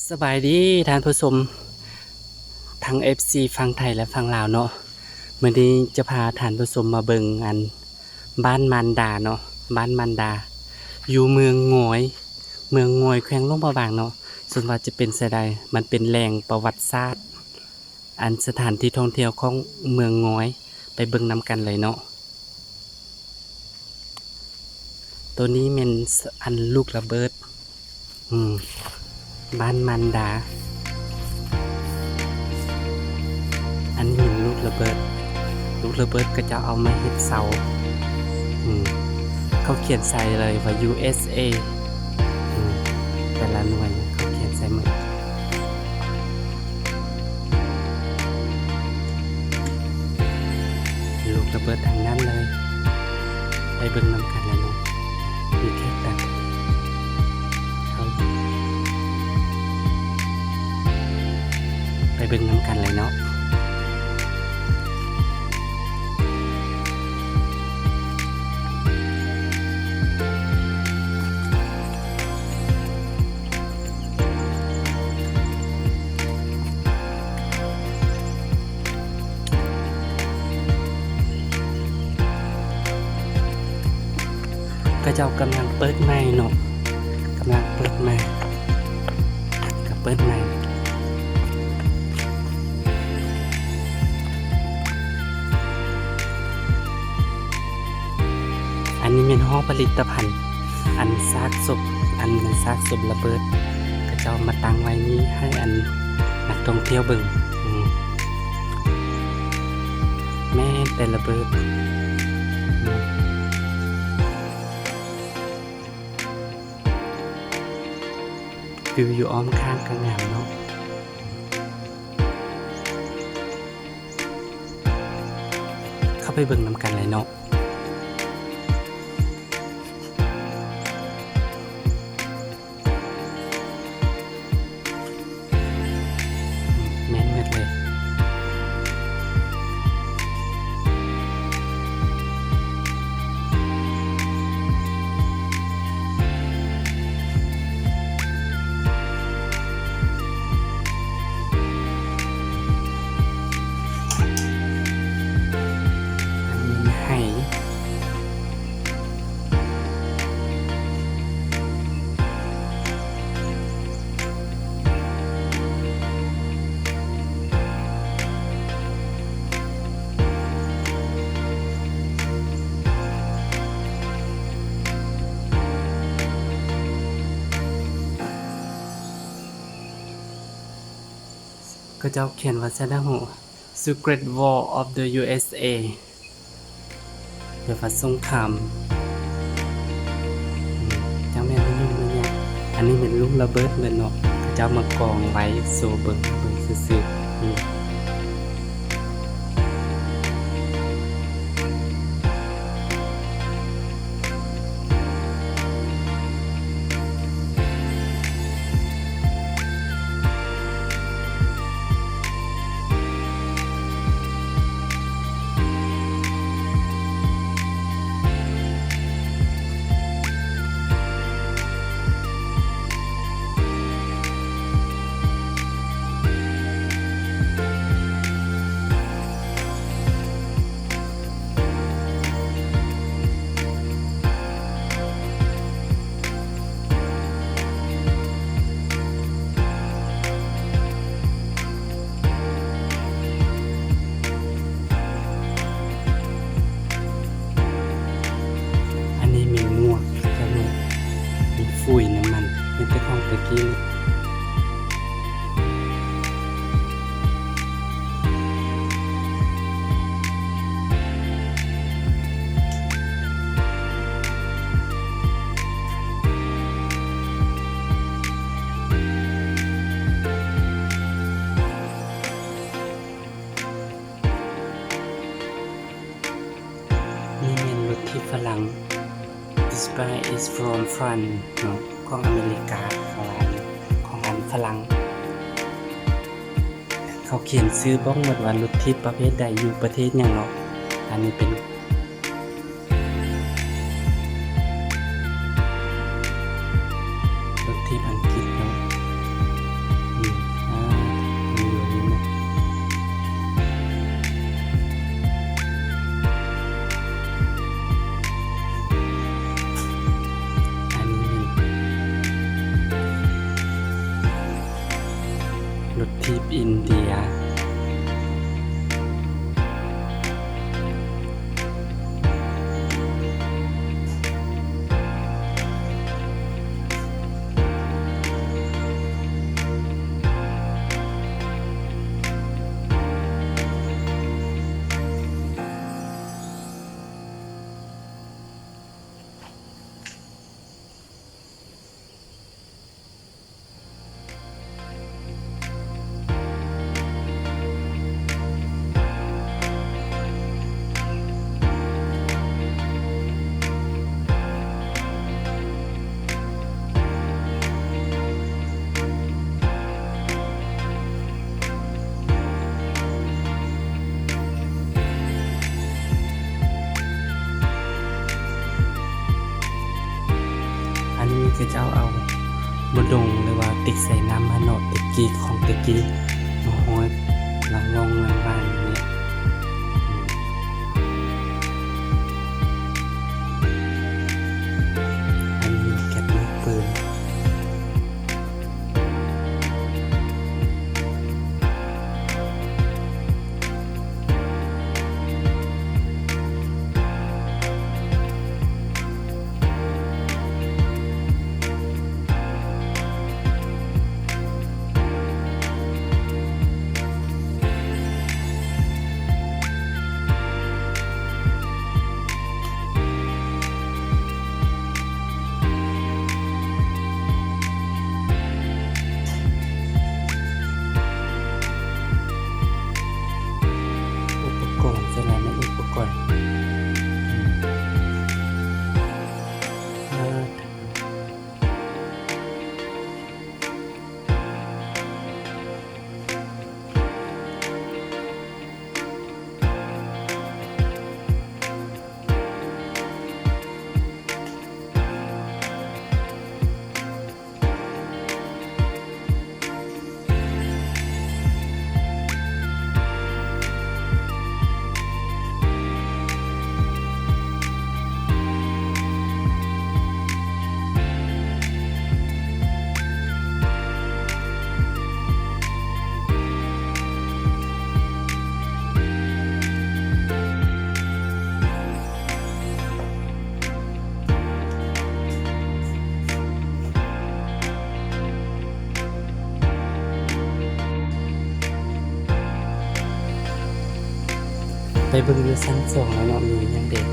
ສະບາຍດີທ່ານຜູ້ຊົມ ທັງເອັຟຊີຝັ່ງໄທ ແລະ ຝັ່ງລາວເນາະ. ມື້ນີ້ຈະພາທ່ານຜູ້ຊົມມາເບິ່ງອັນ ບ້ານມານດາເນາະ, ບ້ານມານດາ ຢູ່ເມືອງງອຍ, ເມືອງງອຍ ແຂວງຫຼວງພະບາງເນາະ. ສ່ວນວ່າຈະເປັນແນວໃດ, ມັນເປັນແຫຼ່ງປະຫວັດສາດ ອັນສະຖານທີ່ທ່ອງທ່ຽວຂອງເມືອງງອຍ, ໄປເບິ່ງນຳກັນເລີຍເນາະ. ໂຕນີ້ແມ່ນ ອັນ ລູກລະເບີດ ອືມ ບ້ານມານດາ. ອັນນີ້ແມ່ນລູກລະເບີດ, ລູກລະເບີດເຂົາເຈົ້າເອົາມາເຮັດເສົາ. ອືມ ເຂົາຂຽນໃສ່ເລີຍວ່າ ຢູເອສເອ. ອືມ ແຕ່ລະໜ່ວຍເຂົາຂຽນໃສ່ໝົດ. ລູກລະເບີດທັງນັ້ນເລີຍ. ໄປເບິ່ງນຳກັນເລີຍເນາະ. ມີແຂກຕ່າງປະເທດ. ເຮົາໄປເບິ່ງນຳກັນເລີຍເນາະ. ເຂົາເຈົ້າກຳລັງເປີດໃໝ່ເນາະ, ກຳລັງເປີດໃໝ່, ກະເປີດໃໝ່. ອັນນີ້ແມ່ນຫໍຜະລິດຕະພັນ ອັນຊາກສົບ, ອັນແມ່ນຊາກສົບລະເບີດ ເຂົາເຈົ້າມາຕັ້ງໄວ້ນີ້ໃຫ້ອັນນັກທ່ອງທ່ຽວເບິ່ງ. ອືມ ແມ່ນແຕ່ລະເບີດ. ອືມ ວິວຢູ່ອ້ອມຂ້າງກະງາມເນາະ. ເຂົ້າໄປເບິ່ງນຳກັນເລີຍເນາະ. ແມ່ນໝົດເລີຍ. ອັນນີ້ໄຫ ເຂົາເຈົ້າຂຽນວ່າ Santa Ho, Secret War of the ຢູເອສເອ ແປວ່າສົງຄາມ ອືມ ຈັ່ງແມ່ນມັນຫຍຸ້ງມັນຍາກ. ອັນນີ້ແມ່ນລູກລະເບີດເບິດເນາະ, ເຂົາເຈົ້າມາກອງໄວ້ໂຊເບິ່ງ ເບິ່ງຊື່ໆ. ອືມ ອັນນີ້ມີໝວກ ເຈົ້າເນາະ, ມີຝຸ່ນນ້ຳມັນ, ມີແຕ່ຂອງແຕ່ກີ້. ນີ້ແມ່ນລົດຖີບຝຣັ່ງ This bike is from France ເນາະ, ຂອງອາເມລິກາ, ຂອງອັນ ຂອງອັນຝຣັ່ງ. ເຂົາຂຽນຊື່ບອກໝົດວ່າລົດຖີບປະເພດໃດ ຢູ່ປະເທດຫຍັງເນາະ. ອັນນີ້ເປັນ ລົດຖີບອັງກິດເນາະ. ອິນເດຍ. ອັນນີ້ເຂົາເຈົ້າເອົາບົດດົງ ຫຼືວ່າຕິກໃສ່ນ້ຳຫັ້ນເນາະ ແຕ່ກີ້ ຂອງແຕ່ກີ້ ມາຫ້ອຍລາງວ່ອງລາງວ່ານນີ້. ອັນນີ້ແກັບລູກປືນ. ອຸປະກອນ ສ່ວນຫຼາຍແມ່ນອຸປະກອນ. ໄປເບິ່ງຢູ່ຊັ້ນສອງແລ້ວເນາະ ມີຫຍັງແດ່. ເ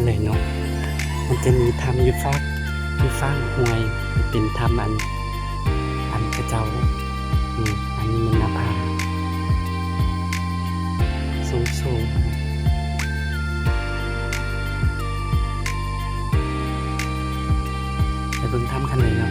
ເລີຍເນາະ. ມັນຈະມີຖ້ຳຢູ່ຟາກ ຢູ່ຟາກຫ້ວຍ ເປັນຖ້ຳອັນ ອັນເຂົາເຈົ້າ ອືມ ອັນນີ້ແມ່ນໜ້າຜາສູງໆ ໄປເບິ່ງຖ້ຳກັນເລີຍເນາະ.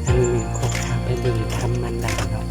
ອັນນີ້ແມ່ນຂອພາໄປເບິ່ງຖ້ຳມານດາເນາະ.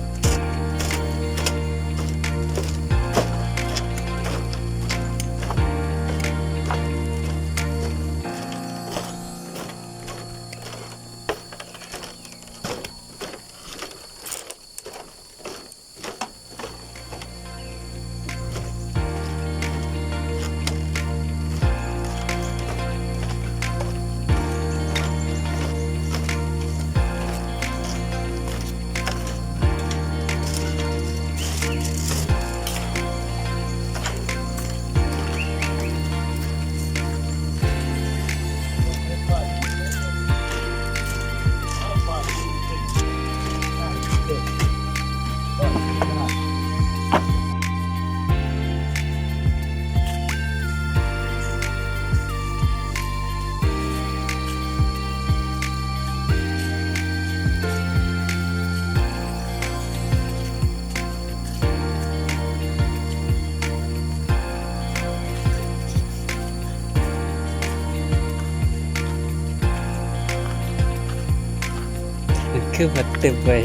ມັນຄືບໍ່ຕຶບເວີຍ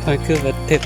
ມັນຄືບໍ່ຕຶບ.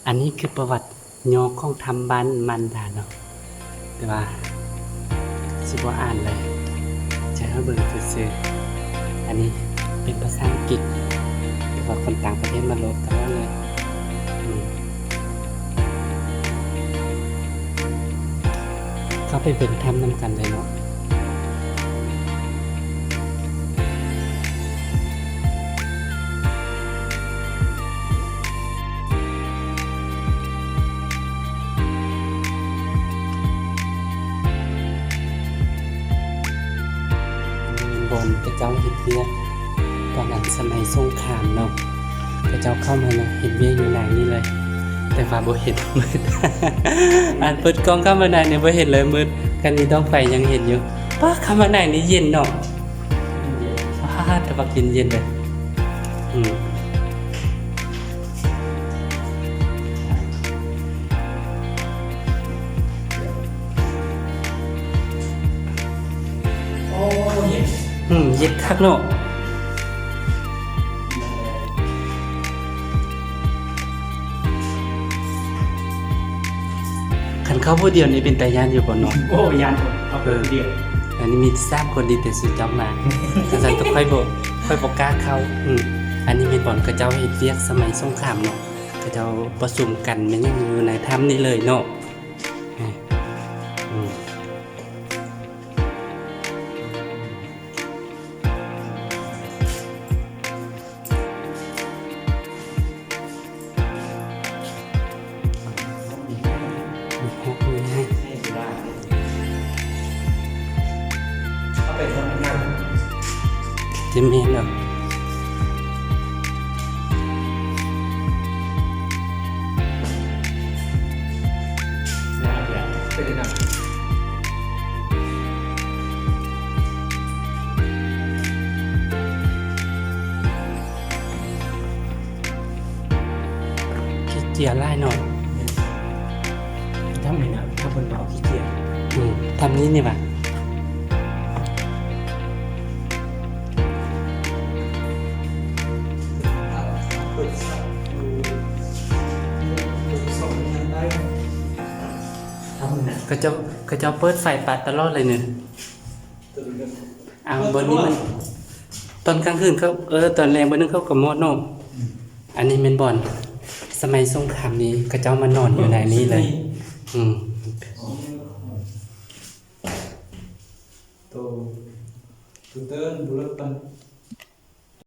ອັນນີ້ຄືປະຫວັດຫຍໍ້ຂອງຖ້ຳບ້ານມານດາເນາະ, ແຕ່ວ່າຊິບໍ່ອ່ານເລີຍ ຈະໃຫ້ເບິ່ງຊື່ໆ. ອັນນີ້ເປັນພາສາອັງກິດ ແຕ່ວ່າຄົນຕ່າງປະເທດມາໂຫຼດຕະຫຼອດເລີຍ. ອືມ ເຂົ້າໄປເບິ່ງຖ້ຳນຳກັນເລີຍເນາະ. ບ່ອນເຂົາເຈົ້າເຮັດວຽກຕອນນັ້ນສະໄໝສົງຄາມເນາະ. ເຂົາເຈົ້າເຂົ້າມາເຮັດວຽກຢູ່ໃນນີ້ເລີຍ ແຕ່ວ່າບໍ່ເຫັນ ມືດ. ອັນເປີດກ້ອງເຂົ້າມາໃນນີ້ບໍ່ເຫັນເລີຍ ມືດ. ຄັນມີດອກໄຟຍັງເຫັນຢູ່. ປ ເຂົ້າມາໃນນີ້ເຢັນເນາະ. ວ້າ ແຕ່ວ່າເຢັນໆເລີຍ. ອືມ ໂອ້ ເຢັນ ອືມ ເຢັນຄັກເນາະ. ຄັນເຂົ້າຜູ້ດຽວນີ້ເປັນຕາຢ້ານຢູ່ບໍ່ເນາະ? ໂອ້ ຢ້ານ ເຂົ້າຜູ້ດຽວ. ອັນນີ້ມີສາມຄົນ ດີແຕ່ຊຸມເຈົ້າມາ. ຄັນຊັ້ນກໍຂ້ອຍບໍ່ ຂ້ອຍບໍ່ກ້າເຂົ້າ. ອືມ ອັນນີ້ແມ່ນບ່ອນເຂົາເຈົ້າເຮັດວຽກສະໄໝສົງຄາມເນາະ, ເຂົາເຈົ້າປະຊຸມກັນແມ່ນຫຍັງຢູ່ໃນຖ້ຳນີ້ເລີຍເນາະ. ອືມ ມີຮອກມີໄມ້ ເອົາໄປທຳງານ ຈະແມ່ນເນາະ. ຂີ້ເກຍດຫຼາຍເນາະ. ຖ້ຳນີ້ນະ ຖ້ຳເພິ່ນເວົ້າຂີ້ເກຍດ. ອືມ ຖ້ຳນີ້ນີ້ຫວາ? ເຂົາເຈົ້າ ເຂົາເຈົ້າເປີດໄຟປະຕະຫຼອດເລີຍນີ້. ອ້າວ ບ່ອນນີ້ມັນ ຕອນກາງຄືນເຂົາ ເອີ ຕອນແລງມື້ໜຶ່ງເຂົາກໍມອດເນາະ. ອືມ ອັນນີ້ແມ່ນບ່ອນສະໄໝສົງຄາມນີ້ ເຂົາເຈົ້າມານອນຢູ່ໃນນີ້ເລີຍ. ອືມ ໂຕ ໂຕເຕີນບໍ່ເລີກປັນ.